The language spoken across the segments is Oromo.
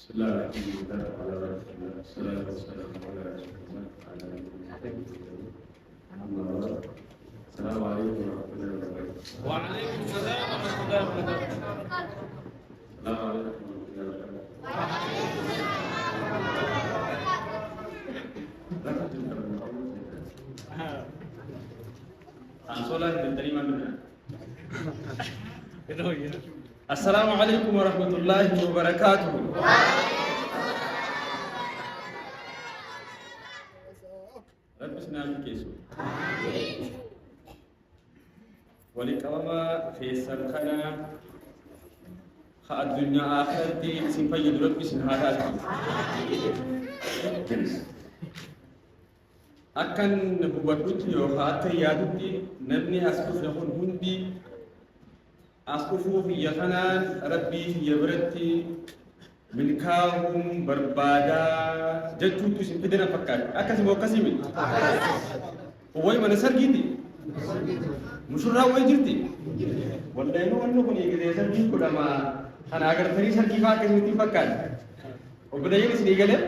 Bismillah, alhamdulillah, ala rasulillah, salatu wassalamu ala rasulillah, ala alihi wa sahbihi ajma'in. Amma ba'd. Assalamu alaikum wa rahmatullahi wa barakatuh. وعليكم السلام ورحمة الله وبركاته. Assalamu alaikum wa rahmatullahi wa barakatuh. Ansoolaa fidattanii maal godhan? Assalaamu alaikum wa rahmatullahi wa barakaatuhu. Rabbi isin haa milkeessu. Wali qabama keessan kana ka addunyaa akhiratti isin fayyadu Rabbi isin haa taasisu. Akkan hubadhutti yookaan akka yaadutti namni as dhufe kun hundi as dhufuu kiyya kanaan Rabbii kiyya biratti milkaa'uun barbaadaa jechuutu isin fide na fakkaata. Akkasii moo akkasii miti? Wayi mana sargiiti? Mushurraa wayi jirti? Wallahi wanni kun eegale sargii kudhama kana agartanii sargii fa'aa akkasumatti hin fakkaatu. Obboleeyyan isinii galee?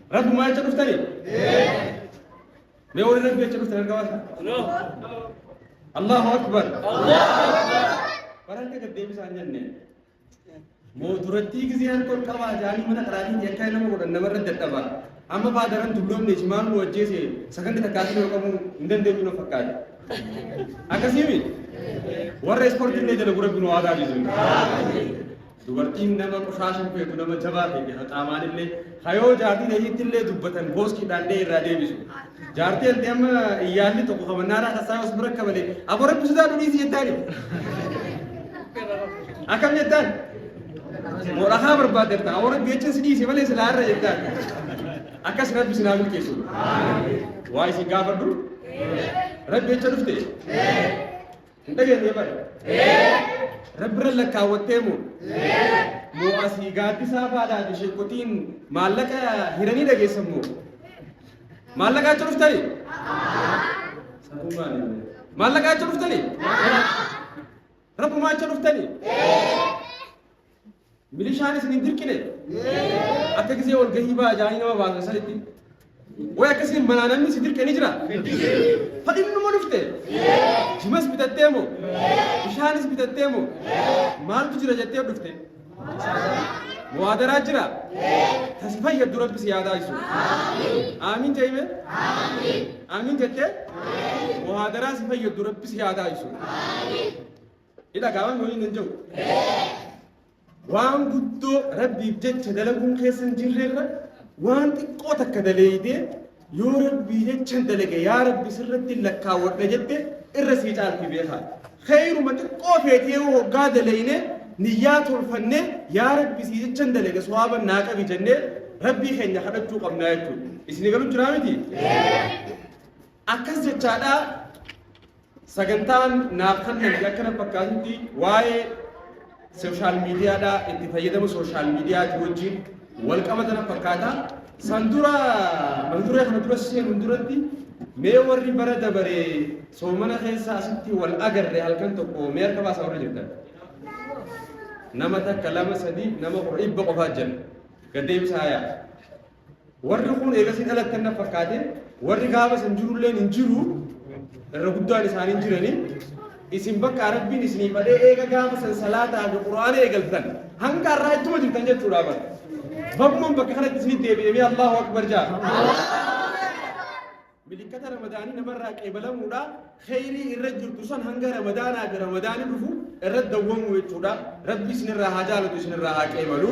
Rabbumaa jecha dhuftanii? Mee warri Rabbi jecha dhuftan harka baasa. Allahu Akbar. Bara harka gad deebisaa hin jenne. Moo durattii gizee harka ol qabaa jaanii mana qaraatiin yakkaa nama godhan namarra dadhaba. Amma faa daran dulloomne jimaan nu ajjeese saganti takkaatiin ol qabuu hin dandeenyu na fakkaata. Akkasii miti. Warra ispoortii illee dalagu Rabbi nu haa taasisu. Dubartiin nama qoshaasha hin feetu, nama jabaa feeti, ka qaamaan illee, ka yoo jaartii teetitti illee dubbatan booskiidhaan illee irraa deebisu. Jaartii ante amma iyyaalli tokko ka mannaaraa kassaa yoo si bira kabale, aboo Rabbi sodaadhu dhiisi jettaani. Akkam jettaan? Moo dhakaa barbaadderta, aboo Rabbi jecha si dhiise malee silaa irra jettaan. Akkas Rabbi sinaa milkeessu. Waa isin gaafadhu? Rabbi jecha dhufte? Hin dhageenye bara. Rabbirra lakkaawwattee moo? Moo asii gaaddisaa faadhaa fi sheekotiin maallaqa hiranii dhageessan moo? Maallaqa achi dhuftanii? Safuu maali? Maallaqa achi dhuftanii? Rabbumaa achi dhuftanii? Milishaan isin hin dirqine? Akka gisee wal gahii ba'a jaanii nama baasan sanitti. Way akkasiin manaa namni si dirqe ni jira? Fadhinnuma dhufte? Jimas bitattee moo? Bishaanis bitattee moo? Maaltu jira jettee dhufte? Muwaadaraa jira? Tasi fayyaddu Rabbi si haa taasisu. Aamiin je'ime? Aamiin jettee? Muwaadaraa si fayyaddu Rabbi si haa taasisu. Ni dhaga'ama waliin hin jiru. Waan guddoo Rabbiif jecha dalaguun keessa hin jirrerra waan xiqqoo takka daleeydee yoo Rabbii jechan dalage yaa Rabbi sirratti lakkaawwadha jette irra sii caalti beekaa. Kheeyruma xiqqoo feetee yoo hoggaa daleeyne niyyaa tolfanne yaa Rabbi sii jechan dalage sawaaban naa qabi jennee Rabbii keenya kadhachuu qabnaa jechuudha. Isin galu jiraa miti? Akkas jechaadhaa Sagantaan naaf kennamte akka na fakkaatutti waa'ee sooshaal miidiyaadhaa itti fayyadama sooshaal miidiyaati wajjin wal qabata na fakkaata. San dura mata duree kana dura seenuun duratti mee warri bara dabare soomana keessa asitti wal agarre halkan tokko mee harka baasaa warri jirtan. Nama takka lama sadi nama kudha dhibba qofaa jira. Gad deebisaa yaa. Warri kun eegasii dhalattan na fakkaate, warri gaafa san jirulleen hin jiru, irra guddaan isaanii hin jirani. Isin bakka Rabbiin isinii badhee eega gaafa san salaataa fi Qur'aana eegaltan hanga har'aa ittuma jirtan jechuudha bara. Baguman bakka kanatti isinii deebi'e mee Allahu Akbar jaa. Milikkata Ramadaanii namarraa qeebalamuudha. Kheyrii irra jirtu san hanga Ramadaanaa fi Ramadaani dhufu irra dawwamuu jechuudha. Rabbi isinirraa haa jaalatu isinirraa haa qeebalu.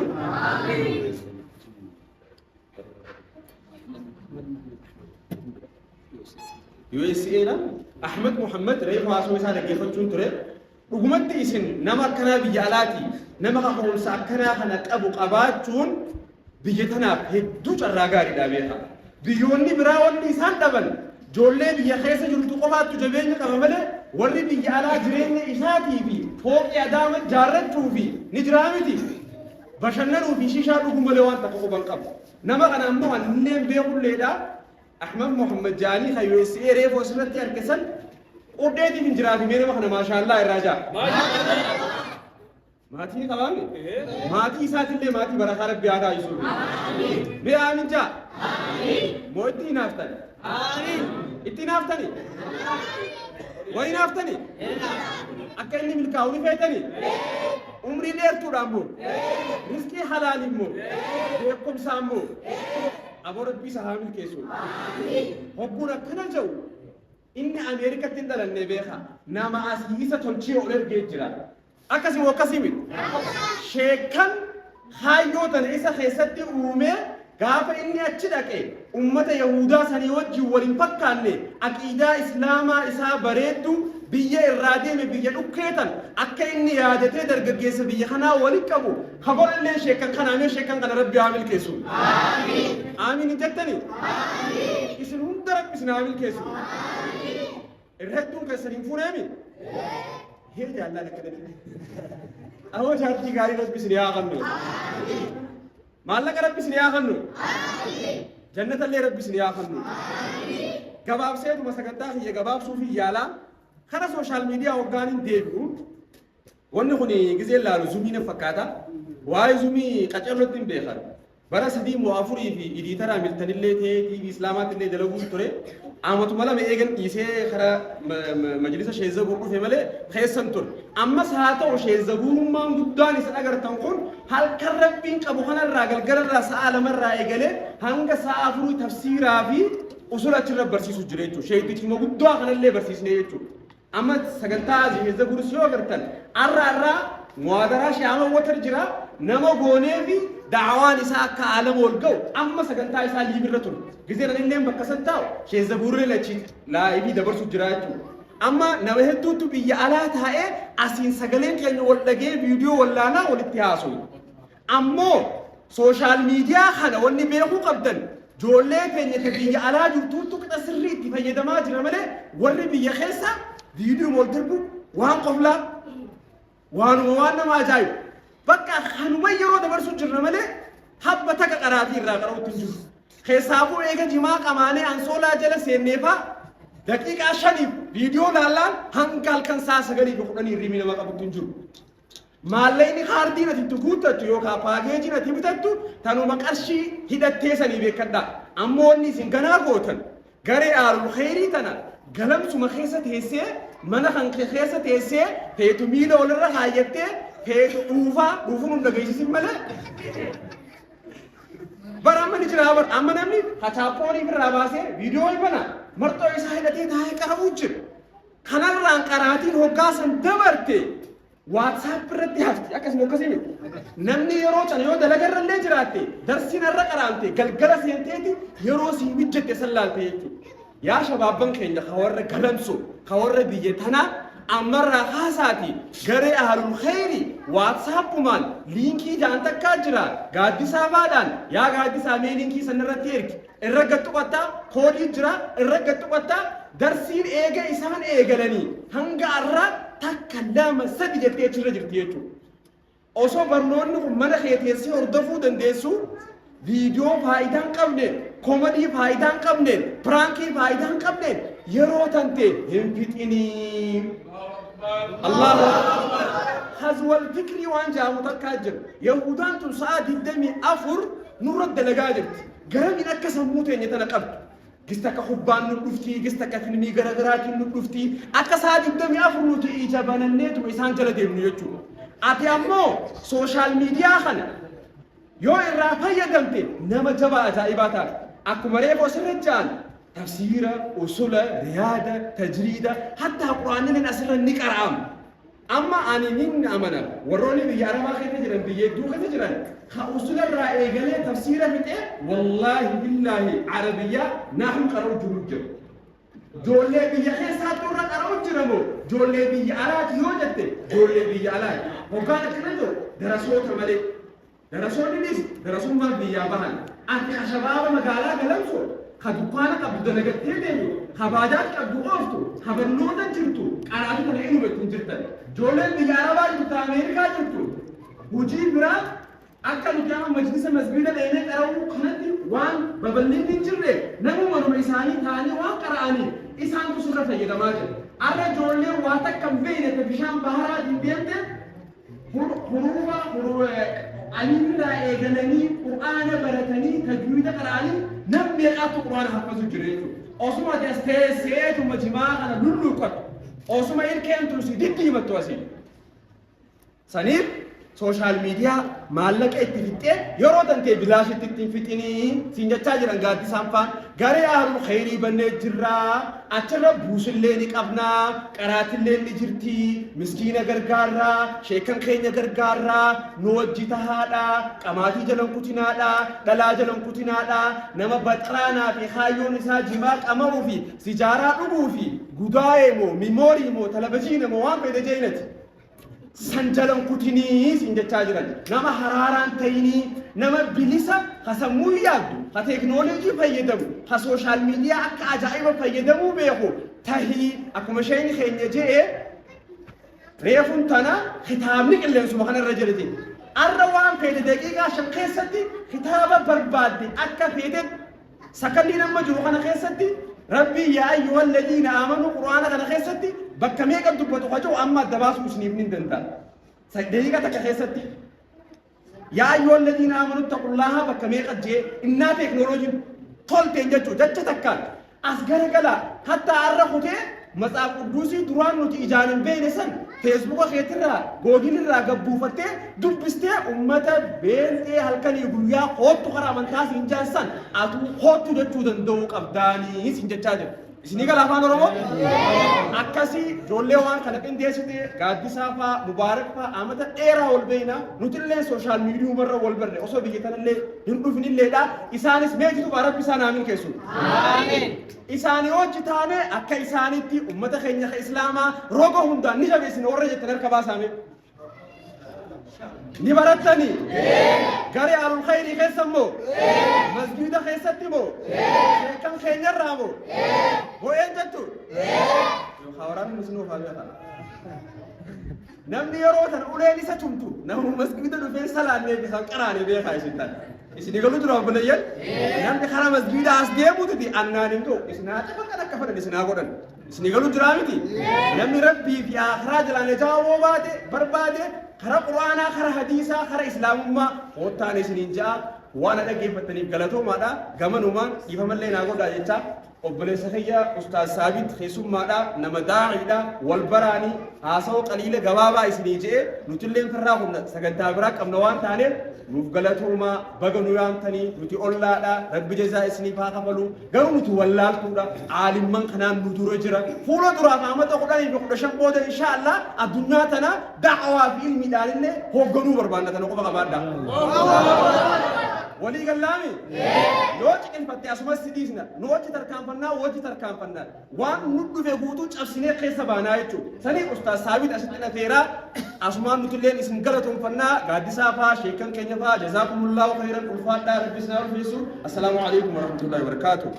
USA dha. Ahmed Muhammad reefu haasoo isaa dhaggeeffachuun ture. Dhugumatti isin nama akkanaa biyya alaati nama kaka'umsa akkanaa kana qabu qabaachuun biyya tanaaf hedduu carraa gaariidha beekaa. Biyyoonni biraa wanni isaan dhaban ijoollee biyya keessa jirtu qofaattu jabeenya qaba malee warri biyya alaa jireenya isaatii fi fooqii adaama jaarrachuu fi ni jiraa miti. Bashannanuu fi shishaa dhuguu malee waan takka quban qabu. Nama kana ammoo annilleen beekulleedha. Ahmad Muhammad Jaanii kan USA reefu asirratti arge san qudheetiif hin jiraafi mee nama kana maashaallaa irraa jaa. Maatii ni qabaami? Maatii isaatillee maatii barakaa Rabbi haa taasisu. Mee aamin jaa? Moo itti hinaaftani? Itti hinaaftani? Waa hinaaftani? Akka inni milkaa'u ni feetani? Umrii dheertuudhaan moo? Rizqii halaaliin moo? Beekumsaan moo? Aboo Rabbi isa haa milkeessu. Hogguun akkana jedhu inni Ameerikatti hin dhalanne beeka. Nama asii isa tolchee ol ergee jira. Akkasi moo akkasii miti? Sheekkan kaayyoo tana isa keessatti uumee gaafa inni achi dhaqe ummata Yahuudaa sanii wajjin wal hin fakkaanne aqiidaa Islaamaa isaa bareedduu biyya irraa deeme biyya dhukkee tan akka inni yaadatee dargaggeessa biyya kanaa wali qabu ka godhallee sheekkan kanaa mee sheekkan kana Rabbi haa milkeessu. Aamiin hin jettanii? Isin hunda Rabbi isin haa milkeessu. Irra hedduun keessan hin fuuneemi? Hee jaallaan akkanatti. Ahoo jaartii gaarii Rabbi isin haa kennu. Maallaqa Rabbi isin haa kennu. Jannatallee Rabbi isin haa kennu. Gabaabseetuma sagantaa kiyya gabaabsuuf yaalaa. Kana social media hoggaan hin deebi'u. Wanni kun gizeen laalu Zoomii na fakkaata. Waa'ee Zoomii qacarrootti hin beekan. Bara 3 moo 4 fi editor Miltanillee ta'ee TV Islaamaatti illee dalaguun ture. Amatuma lama eegan dhiisee karaa majlisa Sheek Zabuur dhufe malee keessan ture. Ammas haa ta'u Sheek Zabuurummaan guddaan isin agartan kun halkan Rabbiin qabu kanarraa galgalarraa sa'a lamarraa eegalee hanga sa'a afurii tafsiiraa fi usula achirra barsiisu jira jechuudha. Sheektichuma guddaa kanallee barsiisnee jechuudha. Amma sagantaa Sheek Zabuuris yoo agartan arra arraa muwaadaraa Sheek Ahmad Watar jira nama goonee fi da'awaan isaa akka aalama ol ga'u amma sagantaa isaa liibirra ture. Gizeen anilleen bakka san taa'u Sheek Zabuurri achi laayivii dabarsu jira jechuudha. Amma nama hedduutu biyya alaa taa'ee asiin sagaleen keenya wal dhagee viidiyoo wallaanaa walitti haasofna. Ammoo social media kana wanni beekuu qabdan joollee teenya ta biyya alaa jirtuuttu qixa sirrii itti fayyadamaa jira malee warri biyya keessa viidiyoo wal darbu waan qoflaa waanuma waan nama ajaa'ibu bakka kanuma yeroo dabarsuu jirra malee habba takka qaraatii irraa qara'utti hin jiru. Keessaafuu eega jimaa qamaanee ansoolaa jala seenneefaa daqiiqaa shaniif viidiyoo laallaan hanga halkan sa'a 9:10 hirriibni nama qabutti hin jiru. Maallaqni kaardiin ati itti guuttattu yookaan paakeejiin ati bitattu tanuma qarshii hidhattee sanii beekkadhaa. Ammoo wanni isin ganaa gootan garee aalul kheyrii tana galamsuma keessa teessee mana kan kee keessa teessee feetu miila walirra kaayyattee feetu dhuufaa dhuufuun hunda geessisin malee Bara amma ni jira bara amma namni hachaappoonii irraa baasee viidiyoo bana marxoo isaa hidhatee taa'ee qara'uu jira. Kanarraan qaraatiin hoggaa san dabarte WhatsApp irratti hafti akkasuma akkasii miti. Namni yeroo cana yoo dalagarra illee jiraatte darsiin irra qaraamte galgala seenteeti yeroo sii mijjatte san laalte jechuudha. Yaa shabaabban keenya ka warra galamsu ka warra biyya tanaa ammarraa kaasaati garee ahlul kheyri WhatsAppumaan liinkii ja'an takkaa jira gaaddisaa faadhaan yaa gaaddisaa mee liinkii san irratti ergi irra gad tuqattaa koodii jira irra gad tuqattaa darsiin eega isaan eegalanii hanga arraa takka lama sadi jettee achirra jirti jechuudha. Osoo barnoonni kun mana kee teessee hordofuu dandeessu viidiyoo faayidaa hin qabneen, komadii faayidaa hin qabneen, piraankii faayidaa hin qabneen yeroo tante hin fixinii. Allahu Akbar. Hazwal fikrii waan jedhamu takkaa jira. Yahudaan tun sa'a 24 nurra dalagaa jirti. Garamiin akka sammuu teenya tana qabdu. Gis takka kubbaan nu dhufti, gis takka filmii garaagaraatiin nu dhufti. Akka sa'a 24 nuti ija bananneetuma isaan jala deemnu jechuudha. Ati ammoo social media kana yoo irraa fayyadamte nama jabaa ajaa'ibaa taata. Akkuma reefu asirra ja'an tafsiira, usula, riyaada, tajriida, hattaa quraannileen asirra ni qara'ama. Amma ani nin amana warroonni biyya arabaa keessa jiran biyya hedduu keessa jiran ka usula irraa eegalee tafsiira fixee wallaahi billaahi arabiyyaa nahwu qara'u jiru jira. Joollee biyya keessaatu irra qara'u jira moo joollee biyya alaati yoo jette joollee biyya alaati. Hoggaan akkana jiru darasoota malee. Darasoonninis darasummaan biyyaa bahan. Ati ka shabaaba magaalaa galamso, ka dukkaana qabdu dalagattee deemtu, ka baajaaj qabdu ooftu, ka barnoota jirtu, qaraatii tana inuma itti hin jirtan. Joolleen biyya Arabaa jirtu, ta Ameerikaa jirtu, hujii biraa akka nuti amma majlisa masgiida dheenee qara'uu kanatti waan babal'inni hin jirre namuu manuma isaanii taa'anii waan qara'aniif isaantu sirra fayyadamaa jira. Arra joolleen waa takka hin beekne ta bishaan baharaatiin deemte. Hurufa aliirraa eegalanii Qur'aana baratanii tajwiida qara'anii nam meeqaatu Qur'aana haffazu jira jechuudha. Osuma ati as teesseetuma jimaa kana lulluuqqattu, osuma ilkeen tun si diddiimattu asii. Saniif social media maallaqa itti fixxee yeroo tantee bilaashitti itti hin fixinii siin jechaa jiran. Gaaddisaan faan garee ahlul khayrii bannee jirraa, achirra buusillee ni qabnaa, qaraatillee ni jirti, miskiina gargaarraa, sheekan keenya gargaarraa, nu wajji tahaadha, qamaatii jalan kutinaadha, dhalaa jalan kutinaadha. Nama baxraanaa fi kaayyoon isaa jimaa qama'uu fi sijaaraa dhuguu fi gudaayee moo mimoorii moo talabajiina moo waan fedhe jeenati san jalan kutinii siin jechaa jiran. Nama haraaraan ta'inii, nama bilisa ka sammuu yaaddu, ka teeknooloojii fayyadamu, ka social media akka ajaa'iba fayyadamuu beeku tahii. Akkuma isheen keenya je'e reefun tana, kitaabni qilleensuma kanarra jirti. Arra waan feete daqiiqaa 5 keessatti kitaaba barbaadde akka feete sakandii nama jiru kana keessatti. Rabbii "يا أيها الذين آمنوا" Qur'aana kana keessatti bakka meeqa dubbatu kaja'u amma adda baasuu isiniif ni danda'a. Daqiiqa takka keessatti "يا أيها الذين آمنوا اتقوا الله" bakka meeqa jee innaa teeknooloojiin tolteen jechuu jecha takkaan as garagala. Hatta arra kutee Matsaaf Qudduusii duraan nuti ijaan hin beekne san Facebooka keetirraa, Googleirraa gabbuufattee dubbistee, ummata beeltee halkanii guyyaa koottu karaa amantaa siin jaan san atuu koottu jechuu danda'uu qabdaanii siin jechaa jiru. Isinii gala afaan Oromoo? Akkasii ijoollee waan kana qindeessite, Gaaddisaa faa, Mubaarak faa, amata dheeraa wal beeyna. Nutillee social mediaumarra wal barre, osoo biyya tanallee hin dhufinilleedha. Isaanis meetitu Rabbi isaan haa milkeessu. Isaanii hojii taane akka isaanitti ummata keenya ka Islaamaa roga hundaan ni jabeessina warra jettan harka baasaame. Ni barattanii? Garee alul khayrii keessa immoo? Masgiida keessatti moo? Sheekan keenyarraa moo? Bo'een jettu? Yookaan waraabni musliima haa beekan. Namni yeroo tana uleen isa tumtu nama masgiida dhufee salaannee fi kan qaraane beekaa isin tan. Isin galuu dura obboleeyyan? Namni karaa masgiida as deemuuti annaan hin ga'u. Isin haa cafaqan, akka fedhan isin haa godhan. Isin galuu jiraa miti? Namni Rabbii fi akhiraa jalaan ejaa baate barbaade karaa Quraanaa, karaa hadiisaa, karaa Islaamummaa koottaan isiniin ja'a. Waan dhaggeeffattaniif galatoomaadha. Gamanumaan dhiifamallee naa godhaa jecha obboleessa kiyya Ustaaz Saabit keessummaadha, nama daa'iidha, wal baraanii haasawoo qaliila gabaabaa isinii je'e. Nutillee firraa humna sagantaa biraa qabna waan taaneef nuuf galatoomaa. Baga nu yaamtanii, nuti ollaadha. Rabbi jazaa isiniif haa kafalu. Garuu nuti wallaaltuudha, aalimman kanaan nu dura jira. Fuula duraaf amata 10 fi 15 booda insha Allah addunyaa tana da'awaa fi ilmiidhaanillee hoogganuu barbaanna. Tana qofa qabaadha. Walii gallaami? Yoo ciqilfatte asumas si dhiisna. Nu wajji tarkaanfannaa, wajji tarkaanfannaa. Waan nu dhufe guutuu cabsinee keessa baanaa jechuudha. Sanii Ustaaz Saabit asitti dhafeeraa, asumaan nutilleen isin galatoonfannaa. Gaaddisaa faa, sheekan keenya faa, جزاكم الله خيرا, ulfaadhaa, Rabbi isin haa ulfeessu. السلام عليكم ورحمة الله وبركاته.